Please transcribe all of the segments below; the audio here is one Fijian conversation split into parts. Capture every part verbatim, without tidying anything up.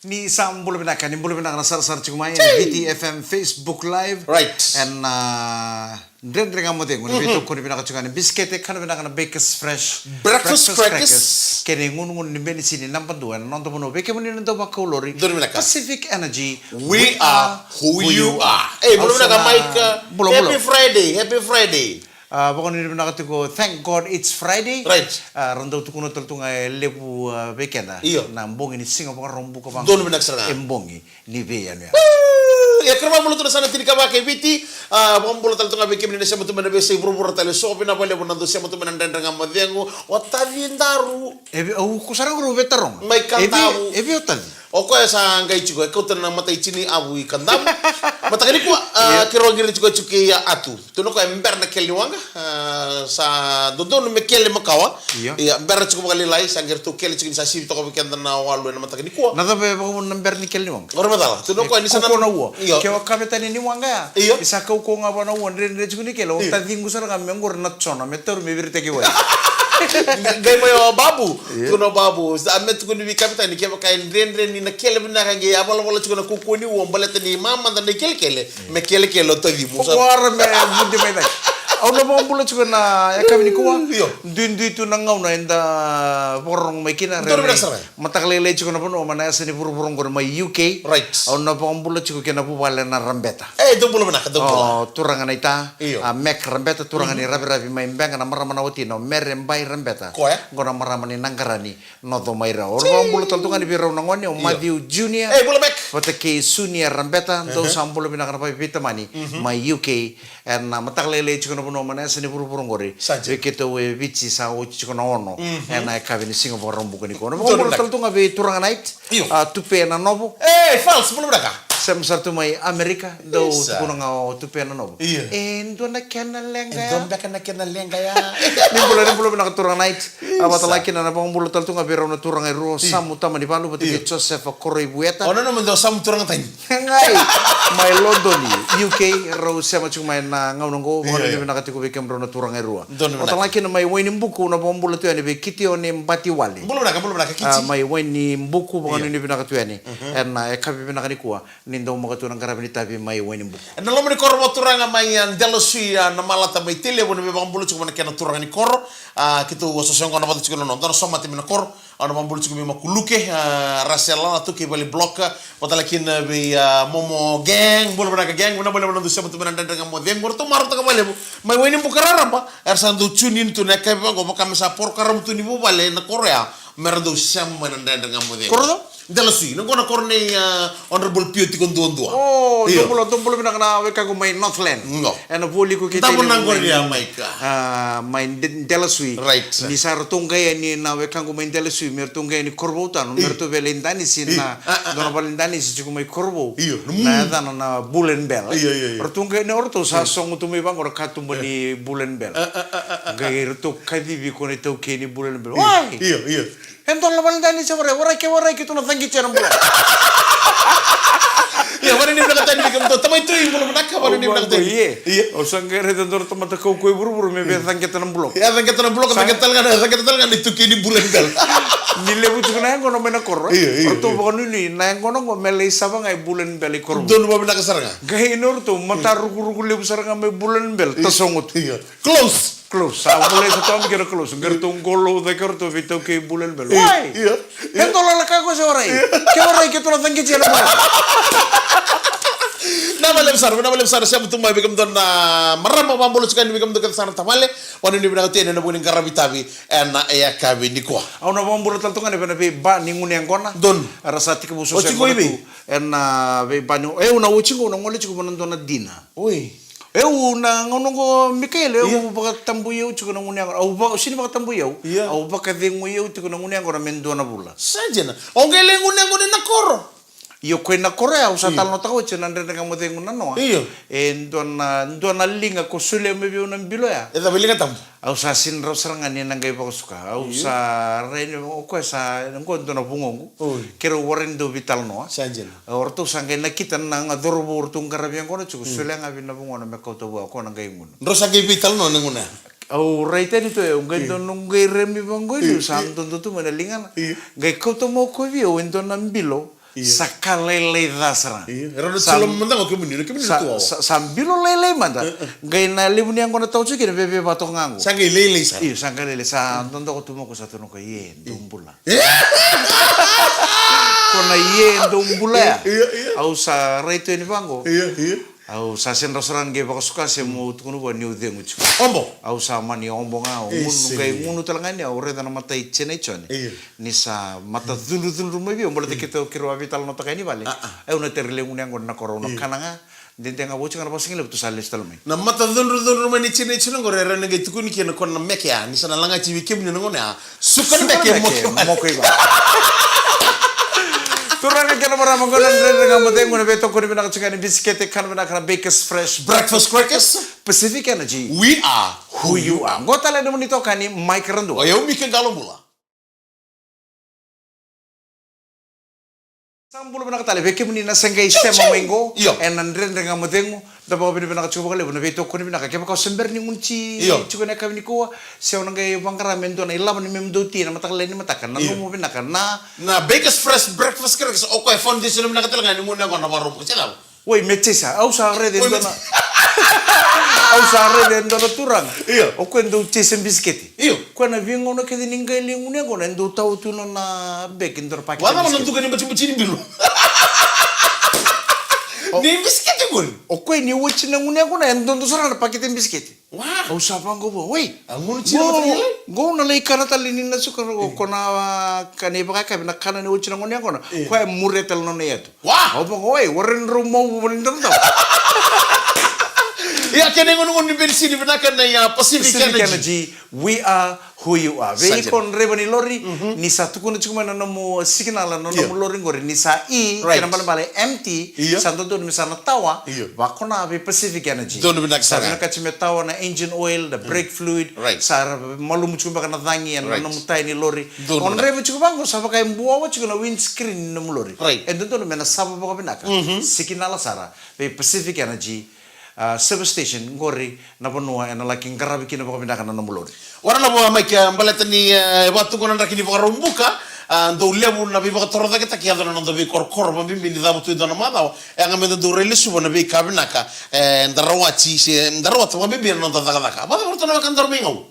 Ni sa bula vinaka, ni bula vinaka na sarasara tiko mai ena Viti F M Facebook Live. Right. Ena, ah, Dredre Ga Mo Cegu, ni veitokoni vinaka tiko ga ni bisikete, kana vinaka na Bakers Fresh. Breakfast crackers. Kei na igunugunu ni benisini naba dua ena noda vanua, vei kemuni na dau vakaulori. Donu vinaka. Pacific Energy. We are who you are. Ei, bula vinaka, Mike. Bula, bula. Happy Friday, happy Friday. Ah, vakanuinui vinaka tiko, thank God it's Friday. Right. Ah, ra dau tukuna tale tu ga e levu, ah, vei keda. Io. Na bogi ni Siga Vakaraubuka vaqo. Donu vinaka sara ga. E bogi ni veiyanuyanu. Woo! E, kerea vakabula tu na yasana tinikava kei Viti. Ah, vakabula tale tu ga vei kemuni na sema tu mai na veiyasai vuravura tale so. Vinaka vakalevu na dau sema tu mai na Dredre Ga Mo Cegu. O Taci Daru. E vei, au kusaraga rau veitaroga. Mai Kadavu. E vei, e vei o Taci? O koya sa qai tiko e kauta na matai tini avu i Kadavu. Mataka nikua, ah, keirau qiri tiko e tiko kei, ah, Atu. Tukuna o koya e bera na kele ni waqa, ah, sa dodonu me kele makawa. Io. Ia, bera tiko vakalailai, sa qai ratou kele tiko ni sa sivi toka vei keda na walu ena mataka nikua. Na cava e vakavuna na bera ni kele ni waqa? Qori macala. Tukuna o koya ni sa na ua. Io. Ke o kavetani ni waqa ya. Io. Ni sa kaukauwa ga vua na ua, dredre tiko ni kele. O Taci qu sara ga me qori na tsona, me tauri me viritaki wai. Qai mai o Babu. Io. Tukuna o Babu. Sa me tukuni vei kavetani kevaka e dredre ni na kele vinaka qai a valavala tiko na kaukauwa ni ua baleta ni mamada na ikelekele. Me kelekele o Taci. Mo sa vara me vudi mai cake. Au na vakabula tiko na yakavi nikua. Io. Duidui tu na gauna eda vakarorogo mai kina. Donu vinaka sara. Mataka lailai tiko na vanua mai na yasa ni vuravura oqori mai U K. Right. Au na vakabula tiko kei na vuvale na Rabeta. E, dou bula vinaka, dou bula. O turaga na ita. Io. A Mac Rabeta, turaga ni Raviravi mai Beqa, na marama na watina o Mere Bai Rabeta. Koya? Qo na marama ni Naqarani. Noco mai rau. Au na vakabula tale tu ga ni vei rau na gone, o Matthew Junior. Ei, bula Mac. Vata kei Sunia Rabeta, dou sa bula vinaka na vaveitamani mai U K. Ena mataka lailai tiko na vanua mai na yasa ni vuravura oqori. Sa dina. Vei keitou e Viti sa oti tiko na ono. Ena yakavi ni Siga Vakaraubuka nikua. Au na vakabula tale tu ga vei turaga na ita. Io. A, Tupe na Novo. Ei, Fals, bula vinaka. Sema sara tu mai Amerika, dau tukuna ga o Tupe na Novo. Io. E dua na kena leqa ya. E dua beka na kena leqa ya. Ni bula, ni bula vinaka turaga na ita. A, vata la kina na vakabula tale tu ga vei rau na turaga e rua, o Samu Tamanivalu vata kei Joseph Koroivueta. O na nomu dau Samu turaga tani. Qai mai Lodoni, U K, rau sema tiko mai na gauna oqo, vakanuinui vinaka tiko vei kemudrau na turaga e rua. Donu vinaka. Vata la kina mai Wainibuku, na vakabula tu yani vei Kitione Batiwale. Bula vinaka, bula vinaka, Kiti. A, mai Wainibuku, vakanuinui vinaka tu yani. Ena yakavi vinaka nikua. Ni dau maka tu na qaravi ni tavi mai Wainibuku. Ena loma ni koro vakaturaga mai, a, Delasui, a, na Malata mai Tailevu, na veivakabula tiko mai na kena turaga ni koro. A, keitou a soso yaqona vata tiko na noda na somate mai na koro. Au na vakabula tiko vei Makuluke, a, Rasela, na tu kei Vale Bloka, vata la kina vei, a, Momo Gang, bula vinaka Gang, vinaka vakalevu na dau sema tu mai na Dredre Ga Mo Cegu, ratou marautaka vakalevu. Mai Wainibuka raraba, era sa dau tune in tu na yakavi vaqo, vaka me sa porokaramu tu ni vuvale na koro ya, me ra dau sema mai na Dredre Ga Mo Cegu. Koro? Delasui, na qo na koro nei, a, Honorable Pio tiko duadua. O, io. Dou bula, dou bula vinaka na wekaqu mai Northland. Qo. Ena voli ko kei Davo na qori ya mai ka. A, mai De-, Delasui. Right. Ni sa ratou qai yani na wekaqu mai Delasui, me ratou qai yani Korovou tano, me ratou vale i danisi na, dua na vale i danisi tiko mai Korovou. Io. Na yacana na Bull and Bell. Io, io, io. Ratou qai yani o ratou sa sogo tu mai vaqo na katuba ni Bull and Bell. Qai ratou kacivi ko na itaukei ni Bull and Bell. Wai! Io, io. E dua na vale i danisi e warai, warai ke warai keitou na caqeti ena bula. Ia, vakanuinui vinaka tale vei kemudou. Tamai Tui, bula vinaka, vakanuinui vinaka tale. Ia. Au sa qai raica e dua na tamata kaukauwa e vuravura me via caqeta na bula. Ia, caqeta na bula, caqeta tale ga na, caqeta tale ga na itaukei ni Bull and Bell. Ni levu tiko na yaqona mai na koro. Ia, ia, ia. Ratou vakanuinui na yaqona qo me lai sava ga e Bull and Bell i koro. Donu vakavinaka sara ga. Qai ina o ratou, mata rukuruku levu sara ga mai Bull and Bell, tasogo tu. Ia. Close. Close. Sa volai sa tomi kei na close. Qai ratou qolou cake o ratou vei taukei Bull and Bell. Wai! Io. E dua na ka ko se warai. Ke warai keitou na caqeti ena bula. Vinaka vakalevu sara, vinaka vakalevu sara, sema tu mai vei kemudou na marama, vakabula tiko yani vei kemudou kece sara na tavale. Vakanuinui vinaka tu yani ena vuku ni qaravi tavi ena yakavi nikua. Au na vakabula tale tu ga yani vei na veiba ni gunu yaqona. Donu. Era sa tekivu soso yaqona tu. Ena veiba ni, e, au na oti qo, au na gole tiko vua na dua na dina. Oi. Au na gauna oqo, Mikaele, au vakatabui au tiko na gunu yaqona. Au va-, au sega ni vakatabui au. Ia. Au vakacegui au tiko na gunu yaqona me dua na vula. Sa dina. O qai lai gunu yaqona ena koro. Io, ko ena koro ya, au sa talanoataka oti ena Dredre Ga Mo Cegu na noa. Io. E dua na, dua na liga ko solia mai vei au na bilo ya. E cava, liga tabu? Au sa sega ni rawa sara ga ni na qai vakasuka. Au sa rai ni, o koya sa, qo dua na vugoqu. Oi. Keirau warai ni dau veitalanoa. Sa dina. O ratou sa qai nakita na, na cauravou ratou qaravi yaqona tiko, solia ga vei na vugona me kauta vua, o koya na qai gunu. Drau sa qai veitalanoa na gauna ya? Au rai tani tu, au qai dua noqu qai remi vaqo i liu, sa dodo tu mai na ligana. Io. Qai kauta mai o koya vei au e dua na bilo. Io. Sa ka lailai ca sara. Io. Era na sa tula mada ga o kemuni, na kemuni sa, tu wawa. Sa, sa bilo lailai mada. E, e. Qai na levu ni yaqona tau tiko kina, veve vatoka ga qo. Sa qai lailai sara. Io, sa qai lailai, sa dodoka tu mai o koya sa tukuna o koya, "Ie, dou bula." E? Ko na ie, dou bula ya. Io, io. Au sa rai tu yani vaqo. Io, io. Au sa sega ni rawa sara ga ni qai vakasuka se meu tukuna vua niu cegu tiko. Obo. Au sa mani obo ga, au gunu, qai gunu tale ga ni au raica na matai Jane i Jone. Io. Ni sa mata cudrucudru mai vei au, baleta keitou, keirau a veitalanoataka yani vale. A, a. Au na tara levu ni yaqona na koro, au na kana ga. Dede ga vou tiko ga na vakasigalevu, tou sa lesu tale mai. Na mata cudrucudru mai ni Jane i Jone qori, era na qai tukuni kina ko na meke ya, ni sa na lagati vei kemuni na gauna ya. Suka na meke, moko i vale. Moko i vale. Turaga kei na marama, qo na Dredre Ga Mo Cegu, na veitokoni vinaka tiko ga ni bisikete, kana vinaka na Bakers Fresh Breakfast Crackers. Pacific Energy. We are who you are. Qo tale na nomuni itokani, Mike Radua. O yau Mike Qalobula. Sa bula vinaka tale vei kemuni na sa qai sema mai qo. Io. Ena Dredre Ga Mo Cegu. Da vakavinavinaka tiko vakalevu na veitokoni vinaka. Kevaka o se bera ni gunu tiko, io, tiko ena yakavi nikua, se o na qai vaqara me dua na ilavo ni memu dau ti ena mataka lailai ni mataka, na, io, nomu vinaka na, na Bakers Fresh Breakfast Crackers, o koya e foundation vinaka tale ga ni gunu yaqona na Vakaraubuka, se cava? Oi, me tisa, au sa raica e dua na, au sa raica e dua na turaga. Io. O koya e dau tisa bisikete. Io. Koya na veigauna kece ni qai lai gunu yaqona, e dau tawa tu na nona beki, e dua na pakete ni bisikete. Vacava na duka ni batibati ni bilo? O, ni bisikete qori. O koya ni oti na gunu yaqona, e dodo sara na pakete ni bisikete. Wa. Au sa vaqo vua, oi. A gunu tiko na mataka lailai? Qo au na lai kana tale ni na suka, ko na, a, kana ivakayakavi, na kana ni oti na gunu yaqona. Io. Koya e muria tale na nona iyatu. Wa! Au vaqo, oi, warai drau mau vua ni dau dau. Ia, kena igonegone ni benisini vinaka na, ia, Pacific Energy. Pacific Energy, we are who you are. Vei iko draiva ni lori, ni sa tukuna tiko mai na nomu sikinala, na nomu lori qori, ni sa i, kena balebale empty, sa dodonu me sa na tawa, vakona vei Pacific Energy. Donu vinaka sara. Sa vinakati me tawa na engine oil, na brake fluid, sa malumu tiko beka na cagi ena nomu taya ni lori. Donu vinaka. O draiva tiko vaqo, sa vaka e buawa tiko na windscreen ni nomu lori. E dodonu me na sava vakavinaka. Sikinala sara vei Pacific Energy, a, service station, qori na vanua ena laki qaravi kina vakavinaka na nomu lori. Ora na vua mai kea baleta ni, e, vaka tu qo na draki ni Vakaraubuka, a, dau levu na veivakatorocaketaki yaco na noda veikorokoro, vakabibi ni cavutu e dua na macawa, e yaga meda dau rai lesuva na veika vinaka, e, da rawati, se da rawata vakabibi na noda cakacaka. Vacava o ratou na wekadaru mai Gau?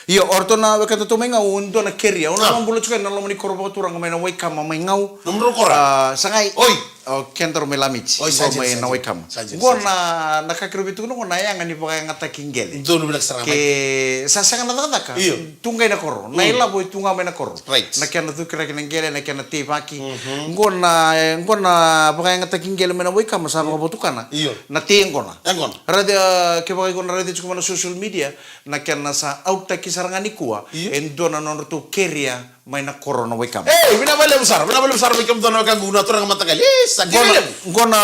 Io, o ratou na wekadatou mai Gau, e dua na keria. Au na vakabula tiko ena loma ni koro vakaturaga mai na Waikama mai Gau. Nomudrau koro? A, sa qai. Oi. O kedaru mai Lamiti. Oi, sa dina, mai na Waikama. Sa dina, sa dina. Qo na, na ka keirau veitukuna qo na yaga ni vakayagataki qele. Donu vinaka sara ga mai. Ke sa sega na cakacaka. Io. Tu qai na koro. Na ilavo e tu ga mai na koro. Right. Na kena cukiraki na qele, na kena teivaki. Qo na, e, qo na vakayagataki qele mai na Waikama sa vakavotukana. Io. Na tei yaqona. Yaqona. Raica, a, kevaka iko na raica tiko mai na social media, na kena sa outtaki sara ga nikua, io, e dua na nodratou keria mai na koro na Waikama. Ei, vinaka vakalevu sara, vinaka vakalevu sara vei kemudou na wekaqu na turaga mataqali. Ei, sa keria levu. Qo na,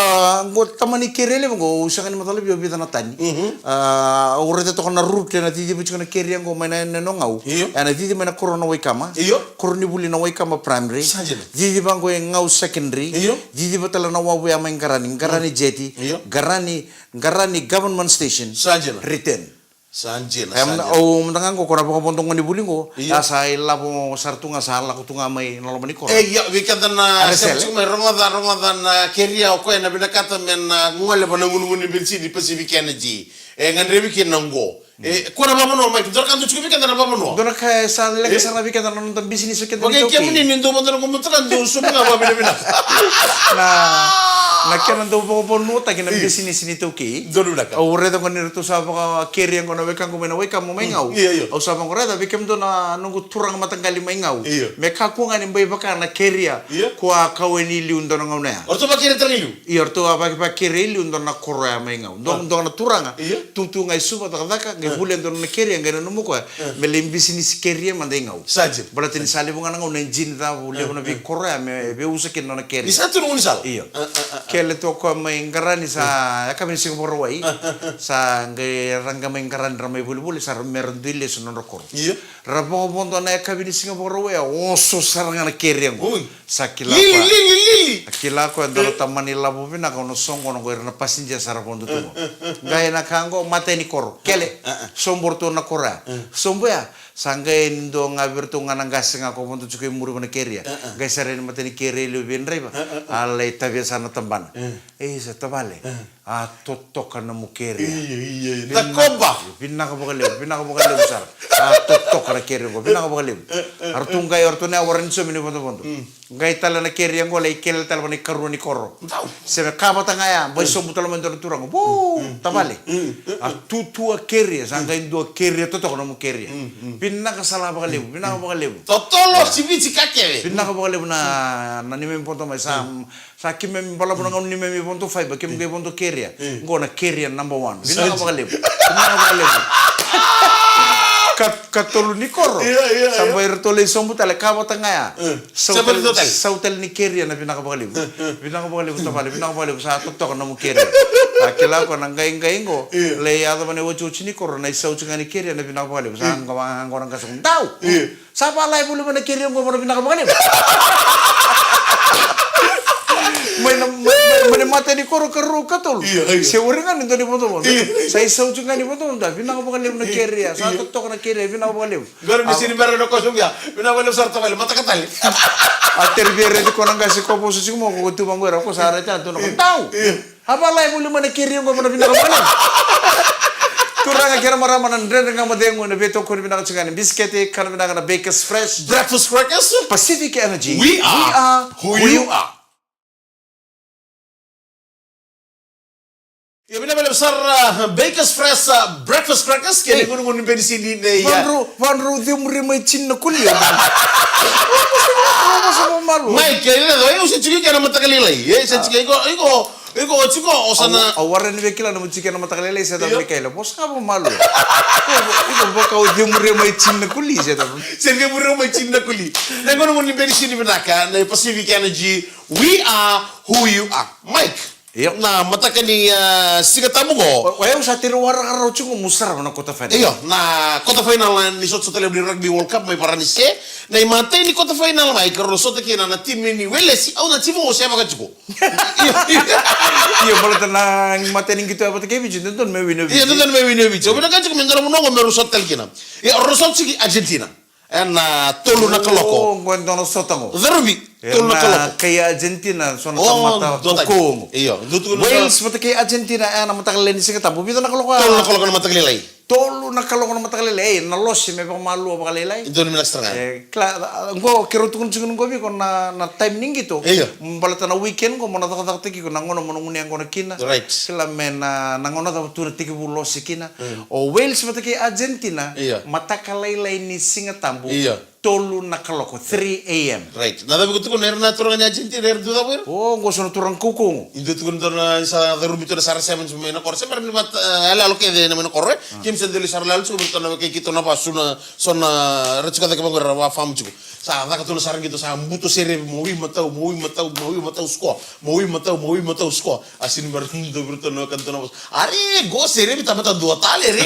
qo tamani keria levu qo, au sega ni macala vei au vica na tani. Mhm. A, au raica toka na route ena ciciva tiko na keria qo mai na, na, na Gau. Io. Ena cici mai na koro na Waikama. Io. Koronivuli na Waikama Primary. Sa dina. Cici vaqo e Gau Secondary. Io. Ciciva tale na wavu ya mai Qarani, Qarani Jetty. Io. Qarani, Qarani Government Station. Sa dina. Return. Sa dina, sa dina. Au mada ga qo ko na vakavodo qo ni vuli qo. Io. A sa ilavo sara tu ga, sa lako tu ga mai na loma ni koro. E, ia, vei keda na sema tiko mai, rogoca, rogoca na keria o koya na vinakata me na gole va na gunugunu ni benisini Pacific Energy. E gadrevi kina qo. E, ko na vavanua mai, dua na ka dau tiko vei keda na vavanua. Dua na ka e sa leqa sara vei keda na noda bisinisi o keda ni taukei. Kemuni ni dou vodo na gumatua, dou sobu ga vavinavinaka. Na, na kena dau vakavanuataki na bisinisi ni taukei. Donu vinaka. Au raica qo ni ratou sa vakakeria qo na wekaqu mai na Waikama mai Gau. Io, io. Au sa vaqo raica vei kemudou na noqu turaga mataqali mai Gau. Io. Me kakua ga ni bai vaka na keria. Io. Ko a kau yani i liu dua na gauna ya. O ratou vakakeria tale i liu? Io, ratou a vaka, vakakeria i liu dua na koro ya mai Gau. Dua, dua na turaga. Io. Tu tu ga i Suva cakacaka, qai vuli e dua na keria, qai nanuma o koya. E. Me lai bisinisi keria mada i Gau. Sa dina. Baleta ni sa levu ga na gauna e jini cavu, levu na veikoro ya, me veiusa kina na nona keria. Ni sa tu na gaunisala? Io. A, a, a, a. Kele tu o koya mai Qarani sa yakavi ni siga Vakarauwai. Sa qai ra qai mai Qarani ra mai volivoli sa ra mera dui lesu na nodra koro. Ia. Ra vakavodo na yakavi ni siga Vakarauwai, a oso sara ga na keri qo. Oi. Sa kila Lili, koya. Lili, Lili. A kila koya e dua na tamani lavo vinaka, au na soqona qo, ira na passenger sa ra vodo tu qo. Qai na ka qo, matai ni koro. Kele. Sobu ratou na koro ya. Sobu ya. Sa qai ni dua ga vei ratou ga na qase ga ko vodo tiko i muri va na keri ya. Qai sara yani matai ni keri, e liu vei draiva. A lai tavia sa na tabana. Ei, sa tavale. A totoka na mu keri. Ia, ia, ia. Vinaka, takoba. Vinaka vakalevu, vinaka vakalevu sara. A totoka na keri qo, vinaka vakalevu. A ratou qai, a ratou na yawara ni somi ni vodovodo. Qai tale na keri qo, lai kele tale va na ikarua ni koro. Dau. Se me ka vata ga ya, bai sobu tale mai dua na turaga. Vu, tavale. A tutu a keri, sa qai dua keri, a totoka na mu keri. Vinaka sala vakalevu, vinaka vakalevu. Totolo, siviti ka kele. Vinaka vakalevu na, na neimami vodo mai sa, sa keimami balavu na gauna neimami vodo faiba, keimami qai vodo keri. Qo na keri number one. Vinaka vakalevu. Vinaka vakalevu. Ka, katolu ni koro. Ia, ia, sa bai ratou lai sobu tale, ka vata ga ya. Sau tale, sau tale ni keri na vinaka vakalevu. Vinaka vakalevu tavale, vinaka vakalevu, sa totoka na mu keri. A kila ko na qaiqai qo. Ia. Lai yaco va na iotioti ni koro, na isau tiko ga ni keri na vinaka vakalevu. Sa qo, qo na qase qo. Dau. Ia. Sa vala e voli mai na keri qo va na vinaka vakalevu. Mai na, mai, mai, mai na matai ni koro, karua, katolu. Ia, ia. Se ori ga ni dua ni vodovodo. Ia. Sa isau tiko ga ni vodovodo. Vinaka vakalevu na keri. Sa totoka na keri, vinaka vakalevu. Qori mi sini bera na koso via. Vinaka vakalevu sara tavale, mataka tale. A teri via redi ko na qase ko vosa tiko mo ko tu vaqo era ko sa redi tu na ko. Dau. Ia. A vala e voli mai na keri qo va na vinaka vakalevu. Turaga kei na marama, na Dredre Ga Mo Cegu ena veitokoni vinaka tiko ga ni bisikete, kana vinaka na Bakers Fresh. Breakfast crackers. Pacific Energy. We are who you are. Ia vinaka vakalevu sara, uh, Bakers Fresh, uh, breakfast crackers, kei na gunugunu ni benisini nei, uh, Vandru, Vandru, cemuri mai tini na kuli. Mai, kei na, o, o se tiko kei na mataka lailai. E, se tiko iko, iko, iko, o tiko, o sa na. Au, au wara ni via kila na mataka lailai, se da mai kei la. Vosa ga vakamalu. Iko, iko vaka o cemuri mai tini na kuli, se da. Se cemuri mai tini na kuli. Na gunugunu ni benisini vinaka, na Pacific Energy, we are who you are. Mike. Io. Na mataka ni, ah, Siga Tabu qo. O, o yau sa tiri waraka rau tiko mo sarava na quarter final. Io, na quarter final ni sotasota levu ni Rugby World Cup mai Varanise. Na imatai ni quarter final mai, ka rau sota kina na timi ni Welesi, au na timi o sevaka tiko. Io, io. Io, baleta na imatai ni qito ya vata kei Viji, dodonu me wini o Viji. Io, dodonu me wini o Viji. Au vinakata tiko me dua na vanua qo me rau sota tale kina. Io, rau sota tiko kei Argentina. Ena tolu na kaloko. O, qo e dua na sota qo. Cerovi, tolu na kaloko. Ena kai Argentina, so na tamata kaukaua qo. Io, dua tu na Wales vata kei Argentina, ena mataka lailai ni Siga Tabu. Vica na kaloko? Tolu na kaloko na mataka lailai. Tolu na kaloko na mataka lailai. Ei, na lose me vakamalua vakalailai. Dua na vinaka sara ga. E, kila, qo keirau tukuna tiko qo vei iko na, na time ni qito. Io. Baleta na weekend qo mo na cakacakataki iko na gauna mo na gunu yaqona kina. Right. Kila me na, na gauna cava tu na tekivu lose kina. Mm. O Wales vata kei Argentina, io, mataka lailai ni Siga Tabu, io, tolu na kaloko, three a m. Right. Na cava iko tukuna, era na turaga ni Argentina, era dua cava era? O, qo so na turaga kaukaua qo. Ni dua tukuna dua na sa curumi tu na C R seven mai na koro. Se bera ni vata, eh, yaloyalo kece na mai na koro, eh? Ah. Keimami sa dua lai sara yaloyalo tiko, vei ratou na wekai keitou na vasu na, so na, ra tiko cake vaqo era vafamu tiko. Sa caka tu na sara qito, sa buto serevi, mawi matau, mawi matau, mawi matau score, mawi matau, mawi matau score. A sini bera ni dua vei iratou na weka dua na vosa. Are, qo serevi tamata dua tale re.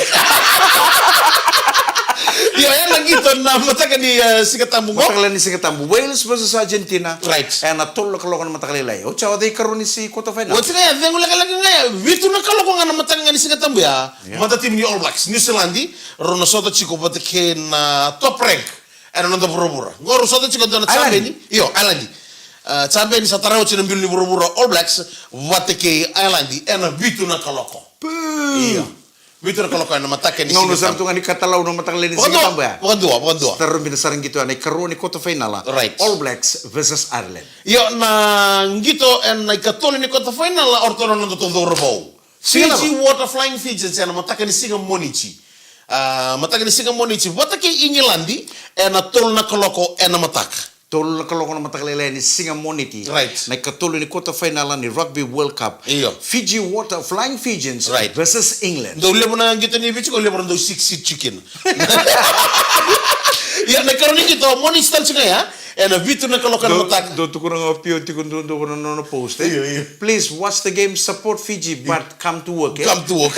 Io, ena qito na mataka ni, eh, Siga Tabu qo. Mataka lailai ni Siga Tabu. Wales versus Argentina. Right. Ena tolu na kaloko na mataka lailai. Oti ya o cei karua ni se quarter final? Oti ga ya, cegu lekaleka ga ya. Vitu na kaloko ga na mataka ga ni Siga Tabu ya. Yeah. Mata timi ni All Blacks, New Zealand, rau na sota tiko vata kei na Top Rank. Ena noda vuravura. Qo rau sota tiko dua na Ireland. Champion. Io, Ireland. Ah, champion sa tara oti na bilu ni vuravura All Blacks vata kei Ireland ena vitu na kaloko. Puu. Io. Vitu na kaloko ena mataka ni Siga Tabu. Gauna sara tu ga ni katalau na mataka lailai ni Siga Tabu ya. Vakadua, vakadua. Sa tara na sara qito ena ikarua ni quarter final. Right. All Blacks versus Ireland. Io, na qito ena ikatolu ni quarter final, o ratou na noda cauravou. Fiji Water Flying Fijians ena mataka ni siga Moniti. Ah, mataka ni siga Moniti vata kei Igiladi ena tolu na kaloko ena mataka. Tolu na kaloko na mataka lailai ni siga Moniti. Right. Na ikatolu ni quarter final ni Rugby World Cup. Io. Fiji Water Flying Fijians, right, versus England. Dau levu na qito ni Viji, ko levu na dau six seed chicken. Ia, na ikarua ni qito Moniti tale tiko ya. Ena vitu na kaloko ena mataka. Dou tukuna ga o Pio tiko duadua na nona post, e? Io, io. Please watch the game, support Fiji, but come to work, e? Come to work.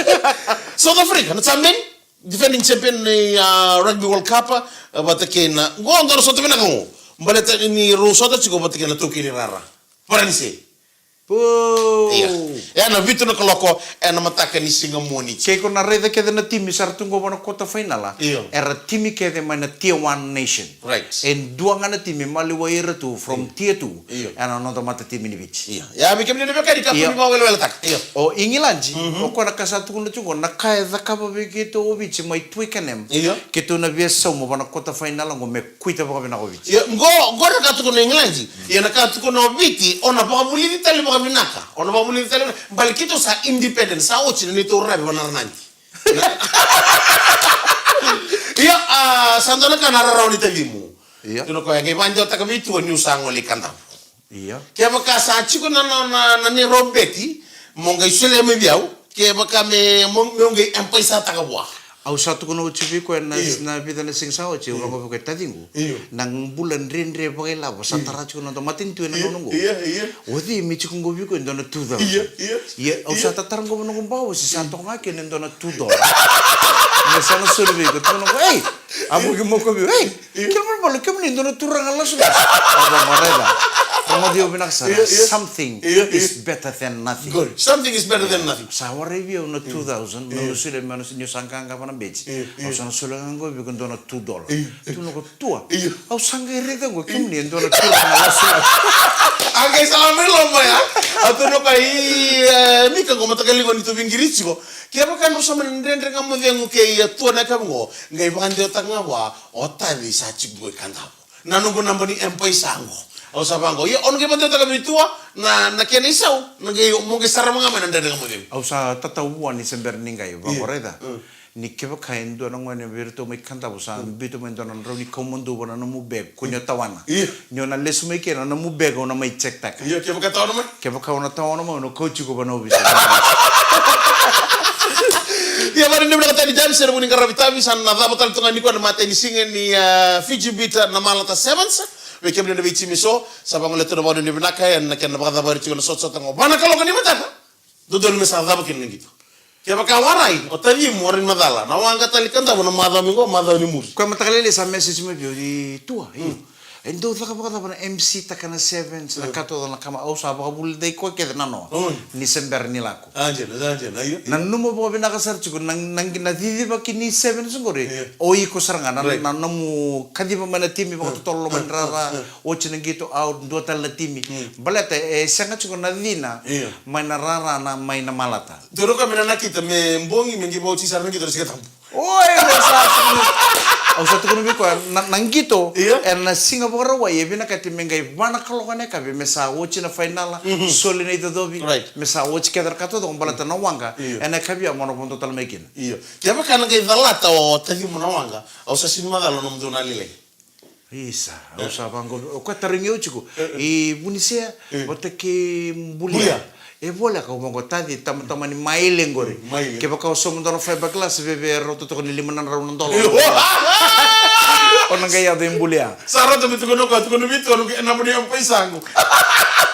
South Africa na champion, defending champion ni, ah, Rugby World Cup, ah, vata kei na, qo dua na sota vinaka qo. Baleta ni rau sota tiko vata kei na taukei ni rara, Varanise. Io. Ena vitu na kaloko ena mataka ni siga Moniti. Ke ko na raica kece na timi sa ra tu qo va na quarter final, io, era timi kece mai na tier one nation. Right. E dua ga na timi maliwai ira tu from tier two. Io. Ena noda matatimi ni Viti. Io. Ia, me kemuni na veiwekani, kakua ni vakaweleweletaka. Io. O Igiladi, mhm, o koya na ka sa tukuna tiko qo, na ka e cakava vei keitou o Viti mai Twickenham. Io. Keitou na via sauma va na quarter final qo me kuita vakavinaka o Viti. Ia, qo, qo na ka tukuna o Igiladi. Ia na ka tukuna o Viti, o na vakavulici tale vakavinaka. O na vakavulici tale, baleta keitou sa independent, sa oti na neitou ravi vanaranadi. Ia, a, sa dua na ka na rarawa ni tacimu. Ia. Tukuna o koya, qai vakadewataka vei Tua niu sa gole i Kadavu. Ia. Kevaka sa tiko na, na, na, na neirau beti, mo qai solia mai vei au, kevaka me, mo, meu qai M-PAiSA-taka vua. Au sa tukuna oti vei koya na, io, na vica na siga sa oti, au, io, vaqo vei koya, taciqu. Io. Na bula dredre vakailavo sa, io, tara tiko na noda matanitu ena, io, gauna qo. Io, io. O cei me tiko qo vei koya e dua na two thousand? Io, io. Ia, au, io, sa tatara qo va noqu bau, se sa, io, toka ga kina e dua na two dollar. Me sa na soli vei koya, tukuna qo, ei! A vuki mo koya vei, ei! Io. Kemuni bale, kemuni e dua na turaga lasulasu. Au vaqo, raica. Rogoci au vinaka sara. Io, io. Something, io, io, is better than nothing. Good. Something is better than nothing. Sa warai vei au na, io, two thousand, io, na solia mai, niu sa qaqa va na beti. Io, io. Au sa na solia ga qo vei iko e dua na two dollar. Io, io. Tukuna o koya, Tua. Io. Au sa qai raica qo, kemuni e dua na turaga lasulasu. A qai sa la mai loma ya. A tukuna o koya, i, e, Mika, qo mataqali qo ni tu veiqiri tiko. Kevaka drau sa mai na Dredre Ga Mo Cegu kei, e, Tua na yakavi qo, qai vakadewataka ga vua o Taci sa tiko qo i Kadavu. Na noqu naba ni M-PAiSA qo. Au sa vaqo. Ia, o na qai vakadewataka vei Tua na, na kena isau, na qai, mo qai sarava ga mai na Dredre Ga Mo Cegu. Au sa tatau vua ni se bera ni qai, vaqo, io, raica. Mm. Ni kevaka e dua na gone vei iratou mai Kadavu sa, mm, biuta mai e dua na drau ni kau maduva na nomu bag, ko ni o tawana. Io. Ni o na lesu mai kina na nomu bag, o na mai check-taka. Io, kevaka tawana mai. Kevaka o na tawana mai, o na kauti iko va na ovisa. Ia, vakavinavinaka tale yani sara vuni qaravi tavi, sa na cava tale tu ga nikua na matai ni siga ni, ah, Fiji Bitter na Malata Sevens. Vei kemuni na veitimi eso, sa vagolea tu na vakavinavinaka ena kena vakacavari tiko na sotasota qo va na kaloko ni mataka. Dodonu me sa cava kina na qito. Kevaka warai, o Taci mo warai ni macala, na waqa tale i Kadavu na macawa mai qo, macawa ni muri. Koya mataka lailai sa message mai vei au, i Tua, i. Mm. E dau caka vakacava na M C taka na sevens, na, mm, ka taucoko na kama, au sa vakavulici koya kece nanoa. Mm. Ni se bera ni lako. A, dina, a, dina, io, io. Nanuma vakavinaka sara tiko, na, na, na cicivaki ni sevens qori, io, o iko sara ga, na, right, na nomu kaciva mai na timi, mm, vakatotolo mai, mm, rara, mm, mm, oti na qito out, dua tale na timi. Mm. Baleta e sega tiko na cina, io, mai na rara na, mai na Malata. Dua na ka me na nakita, me bogi, me qai vakaoti sara na qito na Siga Tabu. Oi, me sa, au sa tukuna vei koya, na, na qito, io, ena siga Vakarauwai, e vinakati me qai va na kaloko na yakavi, me sa oti na fainala, mhm, soli na icocovi, right, me sa oti kece na ka taucoko, baleta na waqa, io, ena yakavi ya mo na vodo tale mai kina. Io. Kevaka na qai calata o Taci mo na waqa, au sa sini macala nomudou na lailai. Isa, au sa vaqo, o koya tarogi au tiko. E, e. I Vunisea, e, vata kei Bulia. Bulia. E voleka, au vaqo, Taci, tama, tamani Maile qori. Maile. Kevaka o sauma dua na fiberglass, veve e rauta toka ni lima na drau na dola. Io. O na qai yaco i Bulia. Sa rauta me tukuna o koya, tukuna vei Tua, na naba ni M-PAiSA qo.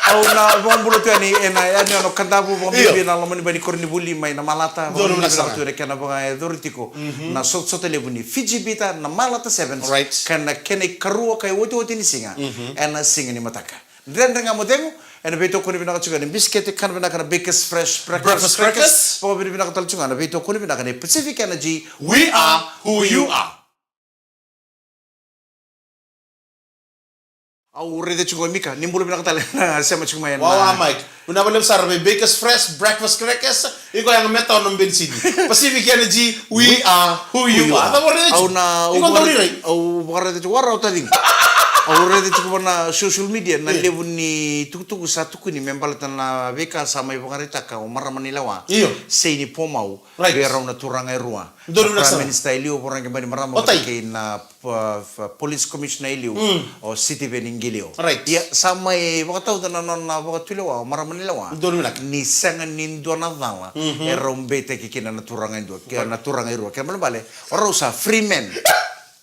Au na vakabula tu yani, ena, yani, o na Kadavu, vakabibi, io, na loma ni bai ni koronivuli mai na Malata, donu, vakabula na sara tu ena kena vakayacori tiko. Mhm. Na sotasota levu ni Fiji Bitter, na Malata Sevens. Right. Kei na kena ikarua ka iotioti ni siga. Mhm. Ena siga ni mataka. Dredre Ga Mo Cegu, ena veitokoni vinaka tiko ga ni bisikete, kana vinaka na Bakers Fresh Breakfast, breakfast crackers, crackers. Vakavinavinaka tale tiko ga na veitokoni vinaka ni Pacific Energy. We are who you are. Au raica tiko, Mika, ni bula vinaka tale na sema tiko mai ena. Wawa, Mike. Vinaka vakalevu sara vei Bakers Fresh Breakfast Crackers. Iko ya ga me tau na benisini. Pacific Energy, we are who you are. Au na, au vakaraica tiko, wara o Taci. Au raica tiko va na social media, na, io, levu ni tukutuku sa tukuni me baleta na veika sa mai vakaraitaka o marama ni lewa. Io. Seini Pomau. Right. Vei rau na turaga e rua. Donu, na Prime Minister e liu, Voreqe Bainimarama, o Tai, vata kei na, uh, f-, Police Commissioner e liu, mm, o Sitiveni Qilio. Right. Ia, sa mai vakatauca na nona vakatulewa o marama ni lewa. Donu, na. Ni sega ni dua na cala, mhm, e rau beitaki kina na turaga e dua, ke, right, na turaga e rua. Kena ibalebale, o rau sa free man.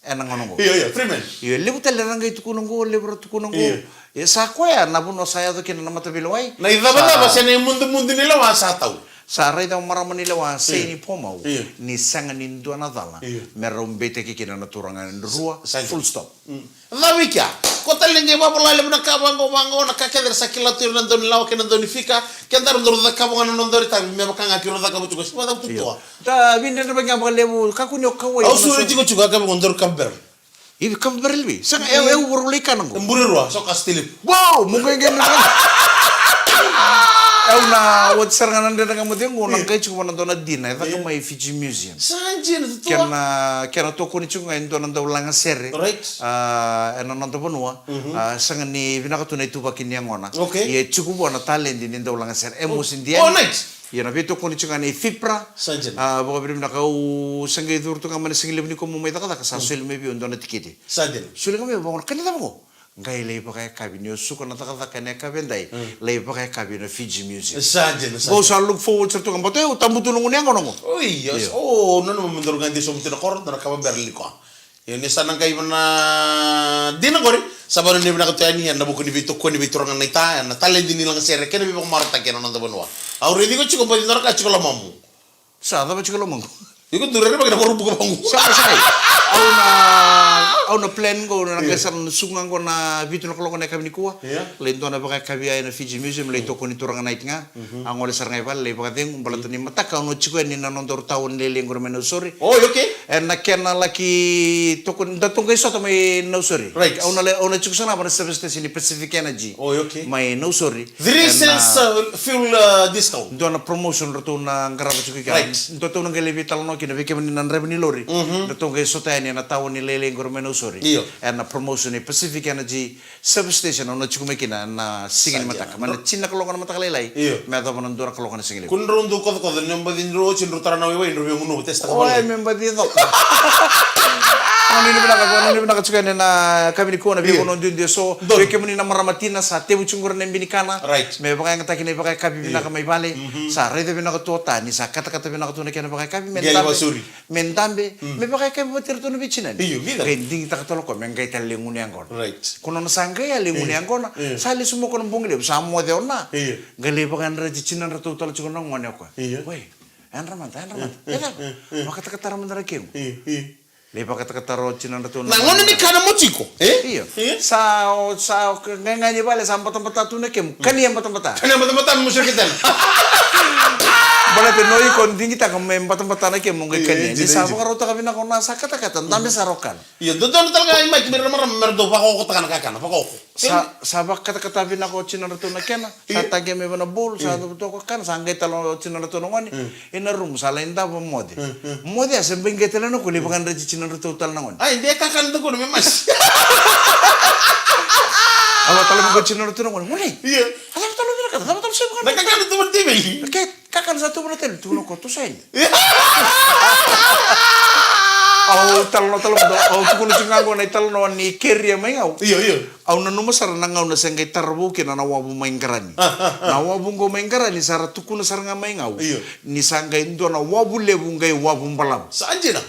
Ena gauna oqo. Io, io, Freeman. Io, e levu tale era qai tukuna oqo, levu era tukuna oqo. Io. E sa koya na vanua sa yaco kina na mataveilewai. Na icavacava se na imudumudu ni lewa sa tau. Sa raica o marama ni lewa, Sei ni Pomau. Io. Ni sega ni dua na cala. Io. Me rau beitaki kina na turaga e rua. Sa, sa. Full stop. Mm. Cava i kea? Ko tale ni qai vavola levu na ka vaqo, vaqo, na ka kece era sa kila tu ira na dau ni lawa kei na dau ni fika, kedaru daru cakava ga na nodaru itavi, me vaka ga keirau cakava tiko, sa vacava tu toa. Da vidredrevaki ga vakalevu, kakua ni o kauwai. Au sure tiko tiko, a ka vaqo daru kava barrel. Ivi kava barrel vi? Sega, e, e, au voro lai kana qo. E bure rua, so ka stilipu. Wow, mo qai qai na. Au na, oti sara ga na dredre ga mo cegu, na qai tiko vana dua na dina, e caka mai Fiji Museum. Sa dina, tutua. Kena, kena tokoni tiko ga e dua na dau lagasere. Right. A, ena noda vanua. Mhm. A, sega ni vinaka tu na ituvaki ni yagona. Okay. Ia e tiko vua na taledi ni dau lagasere. E mosi dia. Oh, nice. Ia na veitokoni tiko ga nei Fipra. Sa dina. A, vakavinavinaka au sa qai curu tu ga mai na sigalevu ni kua mo mai cakacaka, sa soli mai vei au dua na tikiti. Sa dina. Soli ga mai vei au, ka ni cava qo? Qai lai vakayakavi ni o suka na cakacaka ena yakavi edai. Mm. Lai vakayakavi ena Fiji Museum. Sa dina, sa dina. Qo sa look forward sara tu ga, baleta au tabu tu na gunu yaqona qo. Oi, yes. Io. O, nanuma me daru qai dei sobu tu na koro, daru kava barrel ni koa. Ia ni sa na qai vana dina qori, sa vana ni vinaka tu yani, ena vuku ni veitokoni vei turaga naita, ena taledi ni lagasere, kena veivakamarautaki ena noda vanua. Au raici iko tiko, baci dua na ka tiko lomamu. Sa cava tiko lomaqu? Iko tu rerevaki na varubuka vaqu. Sa, sa. Au na, au na plan qo, na qai sara na suka ga qo na vitu na kaloko na yakavi nikua. Ia. Lai dua na vakayakavi ena Fiji Museum, lai tokoni turaga naita ga. Mhm. A gole sara ga i vale, lai vakacegu, baleta ni mataka au na tiko yani na nodaru tawa ni lailai qori mai Nausori. Oh, okay. Ena kena laki tokoni, datou qai sota mai Nausori. Right. Au na lai, au na tiko sara ga vana service station ni Pacific Energy. Oh, okay. Mai Nausori. Three cents, uh, fuel, uh, discount. Dua na promotion ratou na qarava tiko i kea. Right. Datou na qai lai veitalanoa kina vei kemuni na draiva ni lori. Mhm. Datou qai sota yani ena tawa ni lailai qori mai Nausori. Io. Ena promotion ni Pacific Energy Service Station, au na tiko mai kina na siga ni mataka. Mai na tini na kaloko na mataka lailai. Io. Me yacova na dua na kaloko na sigalevu. Kua ni drau dau kocokoco, ni o baci drau oti, drau tara na waiwai, drau via gunuva, testa ka. Oi, me baci coka. Au nuitaka vinaka, au nuitaka vinaka tiko yani ena yakavi nikua na veivanua duidui eso. Donu. Vei kemuni na marama tina sa tevu tiko qori na ibe ni kana. Right. Me vakayagataki na ivakayakavi vinaka mai vale. Mhm. Sa raica vinaka tu o ta, ni sa katakata vinaka tu na kena vakayakavi. Me dabe. Me dabe, me vakayakavi vata iratou na veitinani. Io, vica. Qai digitaka tale o koya me qai tale lai gunu yaqona. Right. Ko nona sa qai a lai gunu yaqona, sa lesu mai o koya na bogi levu, sa moce o Na. Io. Qai lai vakayadrati tinadratou tale tiko na gone o koya. Io. Oi, yadra mada, yadra mada. E cava? Vakatakatara mada na kemu. Io, io. Lai vakatakatara o tinadratou na gone ni kana mo tiko. E? Io. Io. Sa, o, sa, o, qai ga ni vale, sa batabata tu na kemu. Kania batabata. Kania batabata, mo sere kei tena. Baleta ni o iko digitaka me batabata na kemu, qai kania. Ni sa vakarautaka vinaka o Na sa katakata, dabe sara o kana. Io, dodonu tale ga i Mike, me ra marama, me ra dau vakaokotaka na kakana, vakaoko. Sa, sa vakatakata vinaka o tinadratou na kena, sa taqia mai vei na bowl, sa cavuta o koya kana, sa qai tale o tinadratou na gone, ena rumu, sa lai davo moce. Moce, a se bai qai tale na ko, lai vakayadrati tinadratou tale na gone. Ai, de kakana da ko me masi. A va tale mai ko tinadratou na gone. Gone. Io. A cava tale vinaka, a cava tale se vinaka. Na kakana tu vata vei. Kakana sa tu vata tale, tu na ko, tu sa ini. Au talanoa tale mada, au tukuna tiko ga qo na italanoa ni keria mai Gau. Io, io. Au nanuma sara na gauna se qai tara vou kina na wavu mai Qarani. Ah, ah, ah. Na wavu qo mai Qarani sa ra tukuna sara ga mai Gau. Io. Ni sa qai dua na wavu levu qai wavu balavu. Sa dina.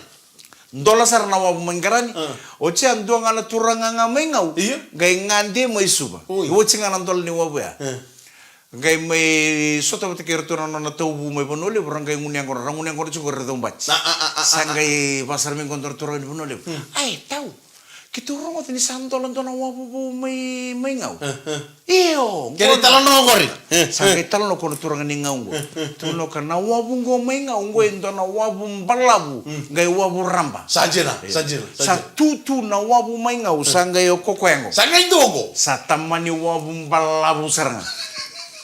Dola sara na wavu mai Qarani. Ah. Oti a dua ga na turaga ga mai Gau. Io. Qai gade mai Suva. Oi. Oti ga na dola ni wavu ya. Ah. Qai mai sota vata kei iratou na nona tauvu mai Vanua Levu, ra qai gunu yaqona, ra gunu yaqona tiko ra caubati. A, a, a, a, sa a, a. Qai vaka sara mai qo dua na turaga ni Vanua Levu. Hmm. Ai, tau. Keitou rogoca ni sa dola dua na wavu vou mai, mai Gau. Eh, eh. Io, kena qo na italanoa qori. Eh, sa eh. Qai talanoa ko na turaga ni Gau qo. Eh, eh, eh. Tukuna o koya na wavu qo mai Gau, qo e dua na wavu balavu, hmm, qai wavu raba. Sa dina, io. Sa dina, sa dina. Sa tutu na wavu mai Gau, eh, sa qai o kokoya qo. Sa qai dua qo. Sa tamani wavu balavu sara ga.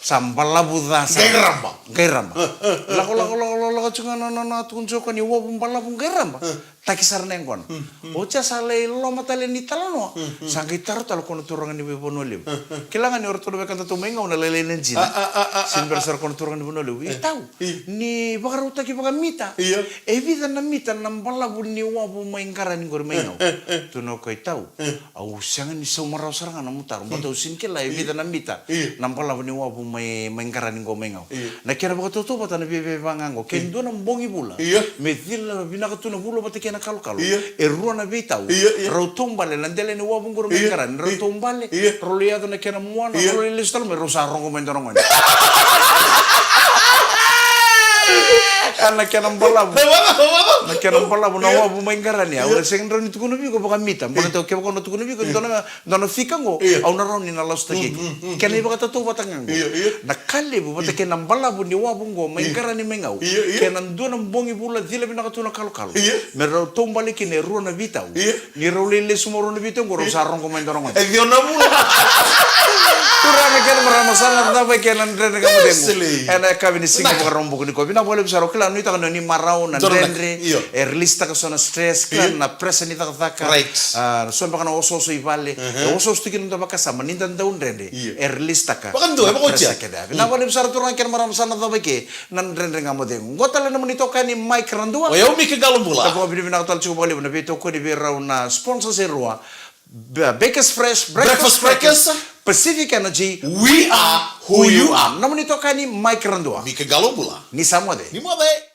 Sa balavu ca sara. Qai raba. Qai raba. Eh, eh, eh, lako, eh. Lako, lako, lako, lako, tiko ga na, na, na, tukuna tiko o koya ni wavu balavu qai raba. Eh. Taki sara na yaqona. Mm, mm. Oti a sa lai loma tale ni talanoa. Mm, mm. Sa qai taro tale ko na turaga ni vei Vanua Levu. Mm, mm. Kila ga ni o ratou na wekadatou mai Gau na lailai na jina. A, a, a, a, a. Sega ni bera sara ko na turaga ni Vanua Levu. Eh. I tau. I. Ni vakarautaki vakamita. Io. E vica na mita na balavu ni wavu mai Qarani qori mai Gau. Eh, eh, eh. Tukuna o koya i tau. Eh. Au sega ni sauma rawa sara ga na nomu taro, baleta au sega ni kila e vica na mita na balavu ni wavu mai, mai Qarani qo mai Gau. Io. Na kena vakatautauvata na viavia vaqo, ke dua na bogi vula, io, me cila vinaka tu na vula vata kei na kalokalo. Io. E rua na veitau. Io, io. Rau taubale na dela ni wavu qo, rau mai qarani. Rau taubale. Io. Rau lai yaco na kena muana. Io. Rau lai lesu tale mai, rau sa rogo mai dua na gone. A, na kena balavu. Na kena balavu na wavu mai qarani. Au sega ni rawa ni tukuna vei iko vakamita. Baleta kevaka au na tukuna vei iko dua na, dua na fika qo, io, au na rawa ni na lasutaki iko. Mm, mm, mm, kena ivakatautauvata ga qo. Io, io. Na ka levu vata kei na balavu ni wavu qo mai qarani mai Gau. Io, io. Kei na dua na bogi vula cila vinaka tu na kalokalo. Io. Me rau taubale kina e rua na veitau. Io. Ni rau lai lesu mai rua na veitau qo, rau sa rogo mai dua na gone. E ciwa na vula. Turaga kei na marama, sa na cava kei na Dredre Ga Mo Cegu. Silei. Ena yakavi ni siga Vakaraubuka nikua. Vinaka vakalevu sara, au kila, nuitaka ni o ni marau na dredre. Io. E release taka so na stress, kila, na pressure ni cakacaka. Right. A, so beka na osooso i vale. Mhm. E osooso tu kina na noda vakasama ni da dau dredre. Io. E release taka. Vakadua, e vakaotia. Pressure kece. Vinaka vakalevu sara, turaga kei na marama, sa na cava kei na Dredre Ga Mo Cegu. Qo tale na nomuni itokani Mike Radua. O yau Mika Qalobula. Vakavinavinaka tale tiko vakalevu na veitokoni vei rau na sponsors e rua. Ba-, Bakers Fresh, Breakfast Breakers, Breakers. Pacific Energy. We are who you are. Nomuni itokani Mike Radua. Mika Qalobula. Ni sa moce. Ni moce.